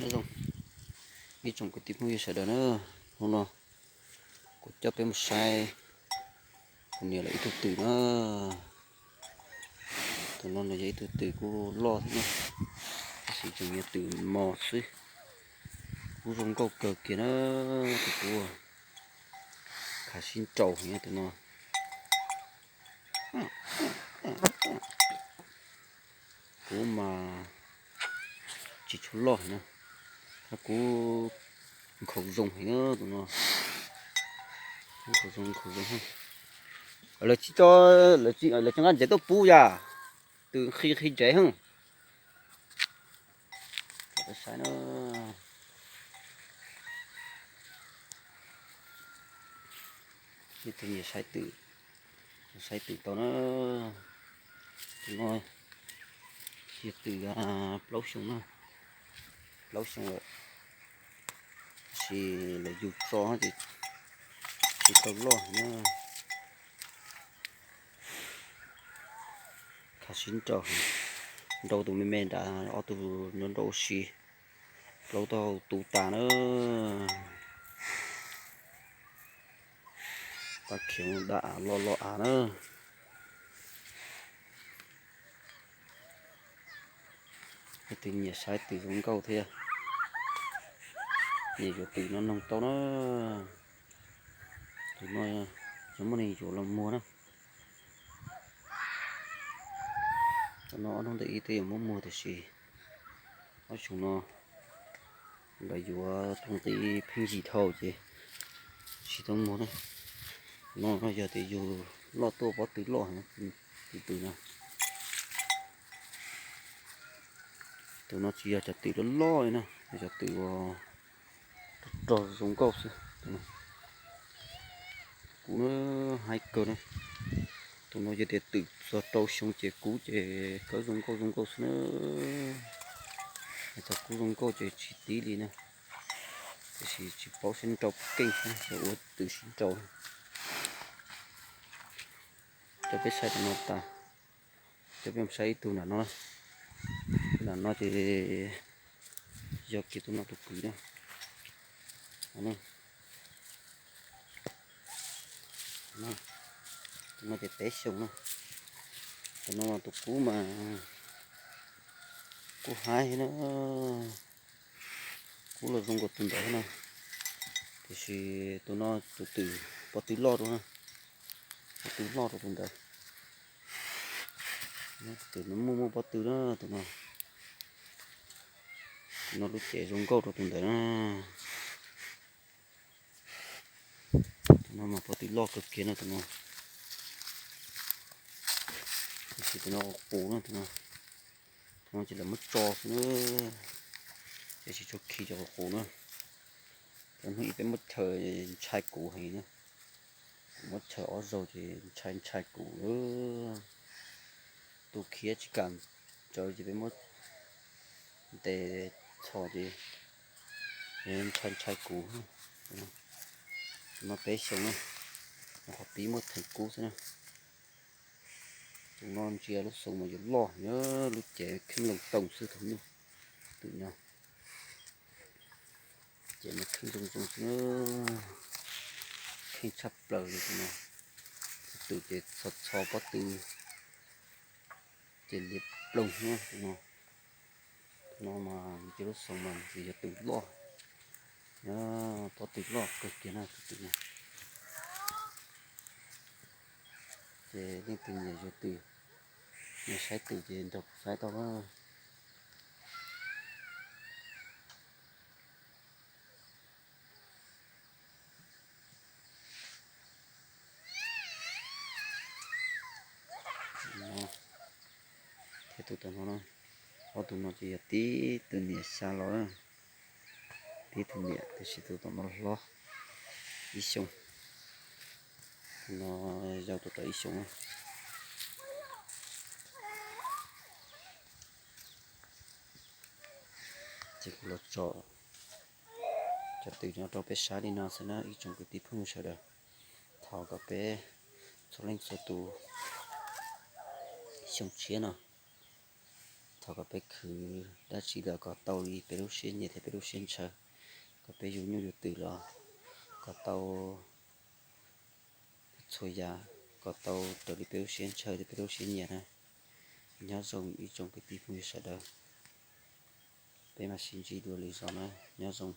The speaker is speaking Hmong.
Nyob zoo ib tsoom kwv tij phooj ywg sawv daws na, hnub no kuv coj peb mus saib kuv niam lawv ib tug twm na. Tus no nws yog ib tug twm kuj loj thiab na, tab sis tseem yog twm mos xwb. Kub zoo nkauj kawg kiag na, tus kub khav sib nraus heev tus no. Kub mas tsis tshua loj heev na, tab kub nkhaus zoo heev tus no. Nkhaus zoo, nkhaus zoo. Lawv tsis, lawv tsis nqa ntsev tuaj pub yam, twm nqhis nqhis ntsev heev. Saib na, ib tug nyiam saib twm, saib twm tau na. Tus no yog twm plaub xyoo na, plaub xyoo lawm, tab sis lawv yug tso ces tsis tau loj na. Khav sib nraus, nrau tus me me nrad, ob tug nrau nrau ua si, plaub taub hau tu tas na. Pab khiav dab av loj loj av na. Leej twg nyiam saib twm zoo nkauj thiab nyiam yuav twm no noog tau na. Twm no yog muaj neeg yuav los muag na. Tus no ob hnub ntawm ib twb yuav muab muag tiam sis ob xyoo no lawv yuav tus nqi pheej yim dhau ces tsis tau muag na. No yog tias yug loj tuaj pob tw loj, tus twm no, tus no tsis yog cov twm loj loj li na, yog cov twm uas rog zoo nkauj xwb. Kub haib kawg na. Tus no yog tias twm txog rau xyoo ces kub ces kawg zoo nkauj zoo nkauj xwb na. Txog kub zoo nkauj ces tsis tib li na. Tiam sis tsis paub sib nrau keej, yog ua twm sib nrau. Coj peb saib tus no tas, coj peb mus saib ib tug nram no. Nram no ces yog kiag tus no tus kwv na. Tus no ces peb xyoos na. Tus no tus kub mas kub haib na. Kub los zoo nkaus tus ntawd na, tiam sis tus no tus twm pob tw loj rau na, pob tw loj rau tus ntawd. Tus twm no muaj muaj pob tw na, tus no, tus no lub cev zoo nkauj rau tus ntawd na. Tus no mas pob tw loj kawg kiag no tus no. Tiam sis tus no qus na, tus no, tus no ces lawv muab tso xwb na, ces tsis tshua khi cov qus qus na. Cov hnub ib peb muab chaw ntshai kuv heev na, muab chaw ob zaug ces ntshai ntshai kuv. Tus khiav tsis kam tsawv ces peb muab ntes txhos ces ntshai ntshai kuv. Tus no peb xyoo na, qhov pib muab theej kub xwb na. Tus no ntsia lub xyoo mas yuav loj, lub cev kheej loo toog xwb tus no. Twm no ces mas kheej zoo zoo xwb, kheej tshaj plaws li tus no. Tus twm ces txho txho pob tw ces liab ploog na tus no. Tus no mas nws cia lub xyoo mas nws yog twm loj, pob tw loj kawg kiag na tus twm no. Ces leej twg nyiam yuav twm, nyiam saib twm ces nrog kuv saib tau na. Thiab tus tom no, ob tug no ces yog tib tug niam xya los, tib tug niam, tiam sis tus tom no hlob ib xyoos, no yau tus tom ib xyoos. Ces kuv los tso cov twm no rau peb saib li no xwb na ib tsoom kwv tij phooj ywg sawv daws. Thov kom peb txhua leej txhua tus xyoo tshiab no Thov kom peb khwv dab tsi los kom tau li peb lub siab nyiam thiab peb lub siab ntshaw, kom peb yug nyuj yug twm los kom tau txhua yam, kom tau raws li peb lub siab ntshaw thiab peb lub siab nyiam na. Nyob zoo ib tsoom kwv tij phooj ywg sawv daws, peb mam sib ntsib dua lwm zaus na, nyob zoo.